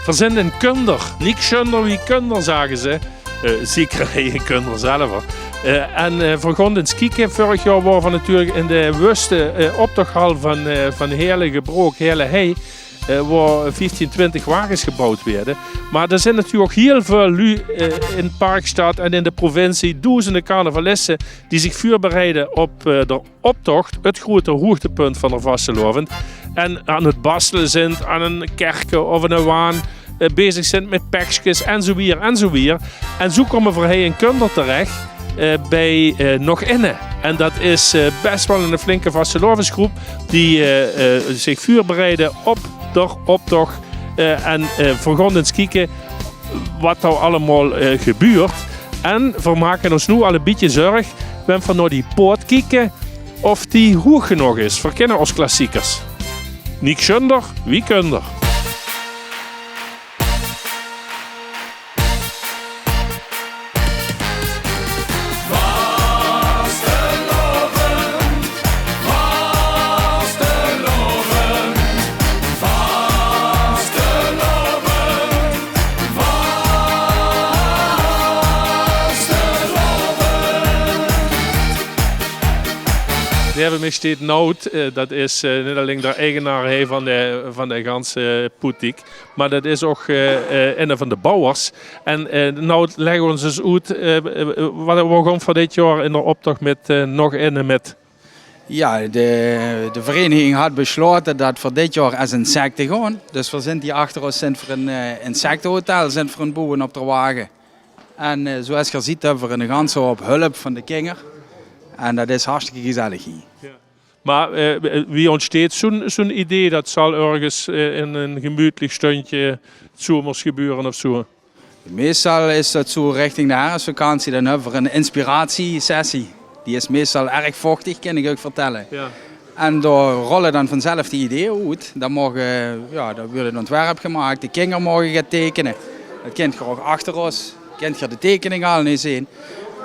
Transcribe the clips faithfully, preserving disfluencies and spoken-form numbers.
Veer zint in Kunder. Niek sjunder wie Kunder, zage ze. Eh, zeker hei in Kunder zelver. Eh, en eh, veer goon ins kieke. Vörig jaor wore veer natuurlik in de wöste eh, optochhal van, eh, van Heële, Gebrook, Heële Hei. Eh, wo vieftien, twintig wages geboewd weëde. Mer d'r zint natuurlik ouch hiel väöl luuj eh, in Parkstad en in de provincie, doezende carnavaliste die zich veurbereide op eh, d'r optocht, 't groeëte hoogtepunt van d'r vastelaovend, en aan 't bastele zint aan 'n kerke of 'n waan, eh, bezig zint mit pekskes en zoe wier en zoe wier. En zoe kómme veer hei in Kunder terech eh, bie eh, Nog Inne. En dat is eh, bès waal 'n flinke vastelaovesgroep die eh, eh, zich veurbereide op d'r optocht. Eh, en eh, veer goon ins kieke wat d'r allemaol eh, gebuurt. En veer make ós noe al e bietje zörg, wen veer nao die poat kieke, of die hoeg genóg is. Veer kinne ós klassiekers. Niek sjunder wie Kunder. Neve mich steit Nout, eh, dat is eh, nit alling d'r eigenaar hei van de, van de ganse poetiek, mer dat is ouch eh, eh, inne van de bouwers. En eh, Nout, lègk ós ins oet, eh, eh, wat, wo goon veer dit jaor in d'r optocht mit eh, Nog Inne mit? Ja, de, de vereniging hat beslaote dat veer dit jaor es insecte goon. Dus veer zint hie achter ós, zint veer 'n eh, insectehotel, zint veer aan 't boewe op d'r wage. En eh, zoe es geer ziet, höbbe veer 'n ganse houp hulp van de kinger. En dat is hartstikke gezellig hie. Mer eh, wie óntsteit zoe'n zoe'n idee? Dat zal örges eh, in e gemuutlich stundje 's zomers gebäöre of zoe. Meestal is dat zoe richting de herfsvakantie, dan höbbe veer 'n inspiratiesessie. Die is meestal erg vochtig, kin ich uch vertèlle. Ja. En dao rolle dan vanzelf die ideeë oet. Dan moge, ja, dan wuuert 'n ontwerp gemaak, de kinger moge gaon teikene. Dat kint geer ouch achter ós, kint geer de teikening al ins zeen.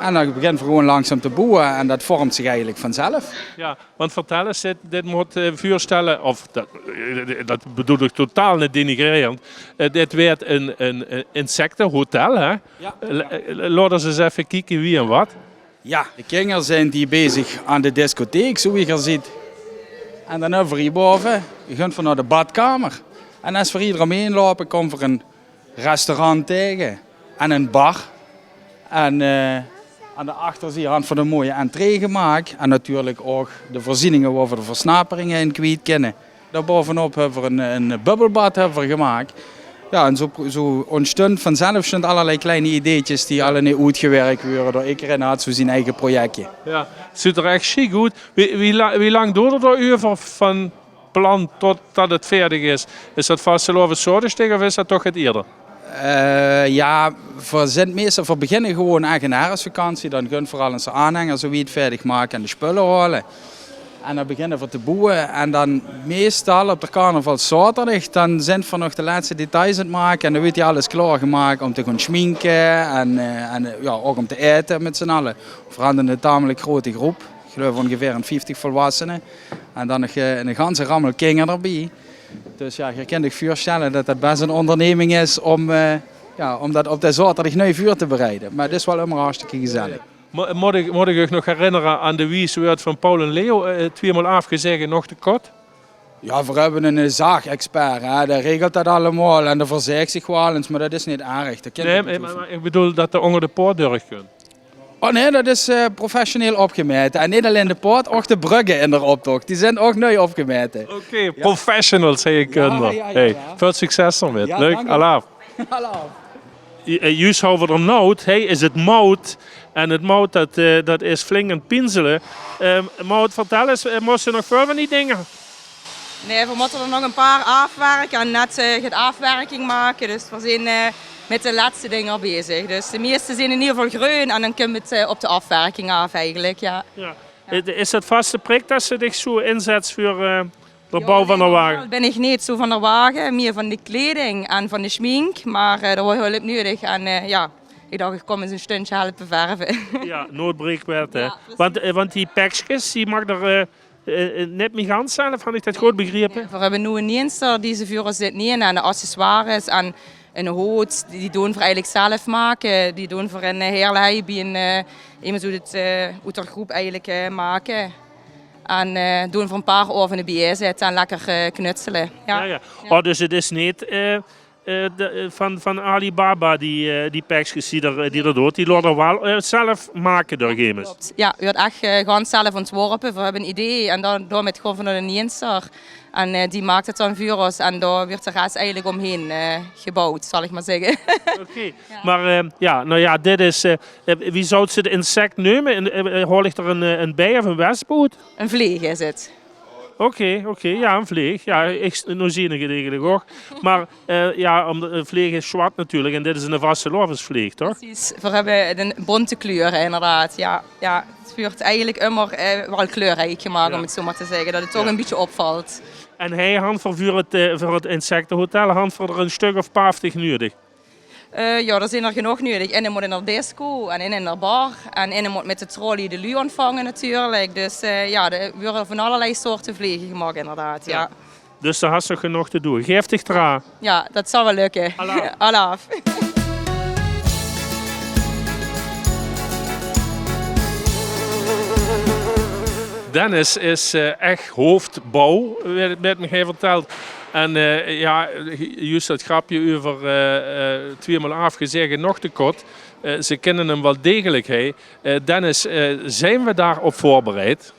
En dan begint veer gewoon langzaam te boewe en dat vormt zich eigelik vanzelf. Ja, want vertèl ins, dit, dit mót eh, veurstelle, of dat, eh, dat bedoel ich totaal nit denigrerend, eh, dit weëd 'n, 'n, 'n insectehotel, hè? Ja. Eh, laot ós ins effe kieke wie en wat. Ja, de kinger zint hie bezig aan de discotheek, zoe wie geer ziet. En dan höbbe veer hie bove, gein veer nao de badkamer. En es veer hie d'romheen loupe, kómme veer 'n restaurant taege en 'n bar. En eh, aan de achterzied han veer 'n mooie entree gemaak. En natuurlik ouch de veurzieninge wo veer de versnaperinge in kwiet kinne. Dao bovenop höbbe veer 'n, 'n bubbelbad höbbe veer gemaak. Ja, en zoe, zoe óntstunt vanzelf sjtund allerlei kleine ideetjes die allemaol oetgewirk wuuere door ikkerein hat zoe zien eige projectje. Ja, zuut d'r ech sjiek oet. Wie, wie, la- wie lang doort 't dao euver van plan tot dat 't veëdig is? Is dat vastelaovend zaoterdig of is dat toch get ierder? Eh, ja, veer zint meestal, veer beginne gewoon ech in de herfsvakantie. Dan gunt veer al ós aanhenger zoe wied veëdig make en de spulle haole. En dan beginne veer te boewe. En dan meestal op d'r carnavalszaoterdig, dan zint veer nog de lètste details aan 't make. En dan wuuert hie alles klaorgemaak óm te goon sjminke. En, eh, en eh, ja, ouch óm te aete mit z'n alle. Veer hadde 'n tamelik groeëte groep. Ich geluif óngeveer 'n vieftig volwassene. En dan nog eh, 'ne ganse rammel kinger d'rbie. Dus ja, geer kint uch veurstelle dat dat bès 'n óngerneming is óm, eh, ja, óm dat op de zaoterdig nui veur te bereide. Mer 't is waal ummer hartstikke gezellig. Mo- Mót ich, mót ich uch nog herinnere aan de wies wäörd van Paul en Leo? Eh, twiemaol aafgezag en nog te kort. Ja, veer höbbe 'ne zaagexpert, hè. Dae regelt dat allemaol en dae verzaag zich waal ins, mer dat is nit erg. Dat kint Nae, mer, mer ich bedoel dat d'r ónger de poat durch kunt. Oh nae, dat is eh, professioneel opgemaete. En nit allein de poat, ouch de brögke in d'r optocht. Die zint ouch nui opgemaete. Oké, professionals, hè, Kunder. Ja, ja, ja. Hey, väöl succes d'rmit. Ja, leuk, dank u. Alaaf. Alaaf. Ju- eh, Juus hawwe veer d'r Nout, hei is 't Mout. En 't Mout, dat, eh, dat is flink aan 't pinsele. Ehm, Mout, vertèl ins, eh, mós se nog väöl van die dinger? Nae, veer mótte d'r nog e paar aafwerke en net eh, get aafwerking make. Dus veer zint eh, mit de lètste dinger bezig. Dus de meiste zint in eder geval greun en dan kump 't eh, op de aafwerking aaf eigelik, ja. Ja. Eh, is dat vaste prik dat se dich zoe inzèts veur eh, d'r bouw van d'r wage? Ja, nae, normaal bin ich neet zoe van d'r wage, mieë van de kleiding en van de sjmink. Mer eh, d'r waas hulp nudig en eh, ja, ich dach, ich kóm ins e sjtundje helpe verve. Ja, nood breekt wet, hè. Ja, precies. Want, eh, want die pekskes, die maag d'r eh, Eh, eh, nit mie gans zelf, han ich det good begrepe? Veer höbbe noe ein Niënster die ze veur ós zit, neet aan de accessoires, aan ein hood, die doon veer eigelik zelf make. Die doon veer in, eh, Heerle Hei bie ein, eh, emes oet het, eh, oet de groep eigelik, eh, make. En, eh, doon veer ein paar oor in de bië zitte en lekker, eh, knutsele. Ja. Ja, ja. Oh, dus het is neet, eh, eh, de, eh, van, van Alibaba, die, eh, die pekskes die d'r, eh, die d'r doot, die laot d'r waal, eh, zelf make door emes. Klopt. Ja, weurt ech, eh, gans zelf ontworpe. Veer höbbe ein idee en dan, daomit gaon veer nao de Niënster. En, eh, die maak het dan veur ós en dao weurt de res eigelik ómhaer, eh, geboewd, zal ich mer zègke. Oké. Ja. Mer, eh, ja, nou ja, dit is, eh, eh, wie zouts se het insect neume? Ein, eh, eh, haol ich d'r ein, eh, ein bij of ein wesp oet? Ein vleeg is het. Oké, oké, ja, ein vleeg. Ja, ich, nou zeen ich het eigelik ouch. Mer, eh, ja, ómdet ein vleeg is zwart natuurlik en dit is ein vastelaovesvleeg, toch? Precies, veer höbbe ein bónte kleure, inderdaad. Ja, ja. Het weurt eigelik ummer, eh, waal kleurriek gemaak, ja, óm het zo mer te zègke, det het toch, ja, ein bietje opvalt. En hei han veer veur het, eh, veur het insectehotel, han veer d'r ein stök of paaftig nudig? Eh, ja, d'r zeen d'r genóg nudig. Eine mót in de disco en eine in de bar. En eine mót mit de trolley de luuj ontvange natuurlik. Dus, eh, ja, d'r weure van allerlei soorte vlege gemaak inderdaad. Ja. Ja. Dus dao has se nog genóg te doon. Gaef dich d'raan. Ja, det zal waal lökke. Alaaf. Alaaf. Dennis is, eh, ech hoofdbouw, weurt, weurt mich hei verteld. En, eh, ja, juust det grepke euver, eh, eh, twieëmaol aafgezag en nog te kort. Eh, ze kinne 'm waal degelik, hè. Eh, Dennis, eh, zeen we dao op veurbereid?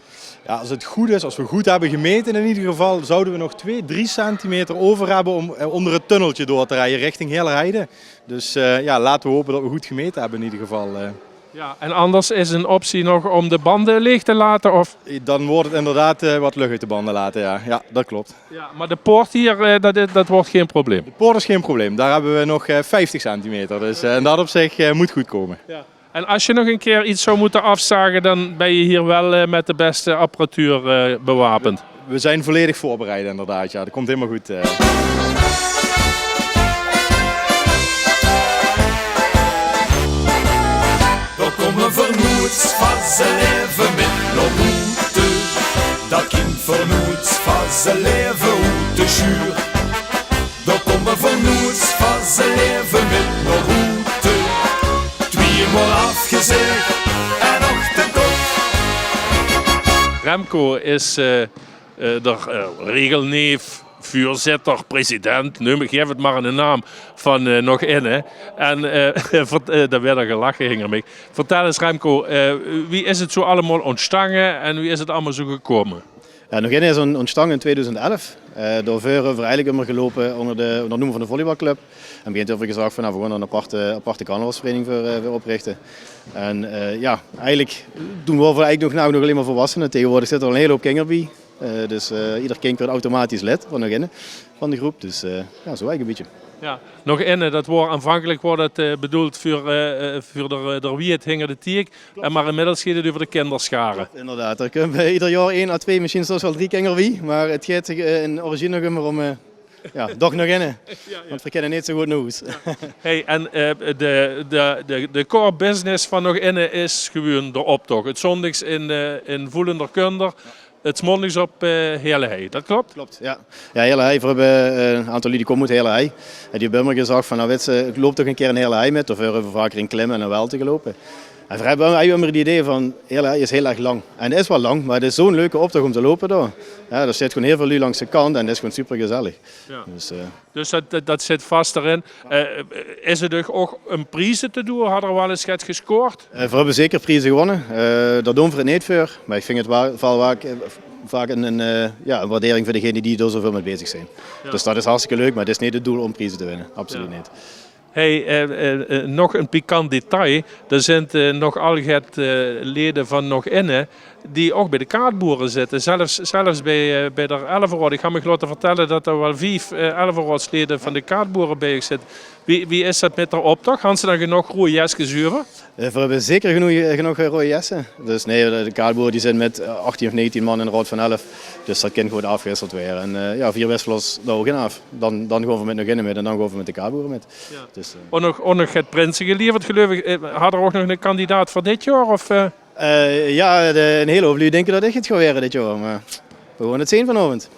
Ja, es het good is, es we good höbbe gemete in eder geval, zouwe we nog twee, drie centimeter euver höbbe óm, eh, ónger het tunnelke door te rieje richting Heerle Heide. Dus, eh, ja, laote we hope det we good gemete höbbe in eder geval, eh. Ja, en anders is ein optie nog óm de bande laeg te laote, of? Dan weurt het inderdaad, eh, waat luch oet de bande laote, ja. Ja, det klopt. Ja, mer de poort hie, eh, det is, det weurt gein probleem? De poort is gein probleem. Dao höbbe we nog, eh, vieftig centimeter. Dus, eh, in det opzich, eh, mót good kómme. Ja. En es se nog ein kier get zouws mótte aafzage, dan bös se hie waal, eh, mit de bèste apparatuur, eh, bewapend. We zeen volledig veurbereid, inderdaad. Ja, det kump hielemaol good, eh. Dao kómme veer noeits van ze laeve mit nao boete. Det kump veer noeits van ze laeve oet de sjuur. Dao kómme veer noeits van ze laeve mit nao boete. Twieëmaol aafgezag en nog te kort. Remco is, eh, eh, d'r, eh, regelneef, veurzitter, president, neum, gaef het mer eine naam, van, eh, Nog Inne. En, eh, vert-, eh, dao weurt d'r gelache hinger mich. Vertèl ins, Remco, eh, wie is het zo allemaol óntstange en wie is het allemaol zo gekómme? Ja, Nog Inne is ónt-, óntstange in tweeduizend elf. Eh, daoveur höbbe veer eigelik ummer geloupe ónger de, ónger de noem van de volleybalclub. En bie höbbe veer gezag van, nou, veer gaon d'r ein aparte, aparte carnavalsvereniging veur, eh, veur oprichte. En, eh, ja, eigelik, toen wore veer eigelik nog, nou, nog allein mer volwassene. Taegewoordig zitte d'r al ein hiel houp kinger bie. Eh, dus, eh, eder kind weurt automatisch lid van Nog Inne, van de groep. Dus, eh, ja, zo eigelik ein bietje. Ja, Nog Inne, det woor aanvankelik woor det, eh, bedoeld veur, eh, eh, veur d'r, eh, d'r wied hinger de tiek. Klopt. En mer inmiddels geit het euver de kinderschare. Klopt, inderdaad. D'r kump, eh, eder jaor ein à twee, mesjiens zelfs waal drie kinger bie. Mer het geit zich, eh, in origine nog ummer óm, eh, ja, toch Nog Inne. Ja, ja. Want veer kinne neet zo good nao hoes. Ja. Hey, en, eh, de, de, de, de core business van Nog Inne is gewoon d'r optoch. Het zóndigs in, eh, in Voelender Kunder. Het 's maondigs op, eh, Heerle Hei, det klopt? Klopt, ja. Ja, Heerle Hei, veer höbbe, eh, ein aantal luuj die kómme oet Heerle Hei. En die höbbe ummer gezag van, nou, wits se, loup toch ein kier in Heerle Hei mit, of veer höbbe vaker in Klimmen en in Welte geloupe. En veer höbbe eigelik ummer het idee van, Heerle Hei is hiel erg lang. En het is waal lang, mer het is zo'n leuke optoch óm te loupe dao. Ja, d'r zit gewoon hiel väöl luuj langs de kant en het is gewoon supergezellig. Ja. Dus, eh, Dus det, det, det zit vas d'rin. Eh, is het uch ouch óm prieze te doon? Hat d'r waal ins get gescoord? Eh, veer höbbe zeker prieze gewónne. Eh, dao doon veer het neet veur. Mer ich vinj het waal, waal vaak, eh, vaak ein, ein, eh, ja, ein waardering veur degene die d'r zoväöl mit bezig zeen. Ja. Dus det is hartstikke leuk, mer het is neet het doel óm prieze te winne. Absoluut neet. Hey, eh, eh, eh, nog ein pikant detail. D'r zint, eh, nog al get, eh, lede van Nog Inne die ouch bie de kaartboere zitte. Zelfs, zelfs bie, eh, bie d'r Elveraod. Ich han mich laote vertèlle det d'r waal vief, eh, Elveraodslede van de kaartboere bie uch zitte. Wie, wie is det mit d'r optoch? Hant ze dan genóg roeje jeskes euver? Eh, veer höbbe zeker genóg, genóg roeje jesse. Dus nae, de, de kaartboere die zint mit, eh, achtien of negentien man in de Raod van Elf. Dus det kin good aafgewisseld waere. En, eh, ja, veer wissele ós dao ouch in aaf. Dan, dan gaon veer mit Nog Inne mit en dan gaon veer mit de kaartboere mit. Ja. Dus, eh. Ouch nog, ouch nog get prinse gelieverd, geluif ich. Eh, hat d'r ouch nog eine kandidaat veur dit jaor? Of, eh? Eh, ja, de, ein hiel houp luuj dinke det ich het gaon waere dit jaor, mer We goon 't zeen vanaovend.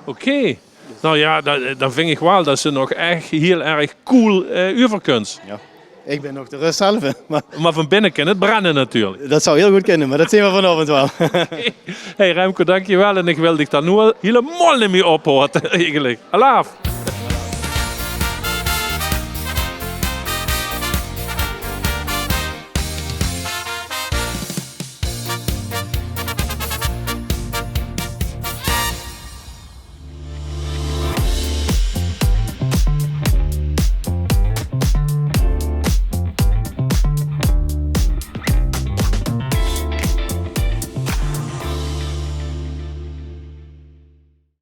Oké. Nou ja, dan, dan ving ich waal det se nog ech hiel erg cool eh uver kuns. Ja. Ich bin nog de rös zelf, mer... Mer van binne kin 't brenne natuurlik. Det zou hiel good kinne, mer det zeen we vanaovend waal. Hey Remco, dankjewel. En ich wil dich dan noe al hielemaol neet mieë ophoore eigelik. Alaaf!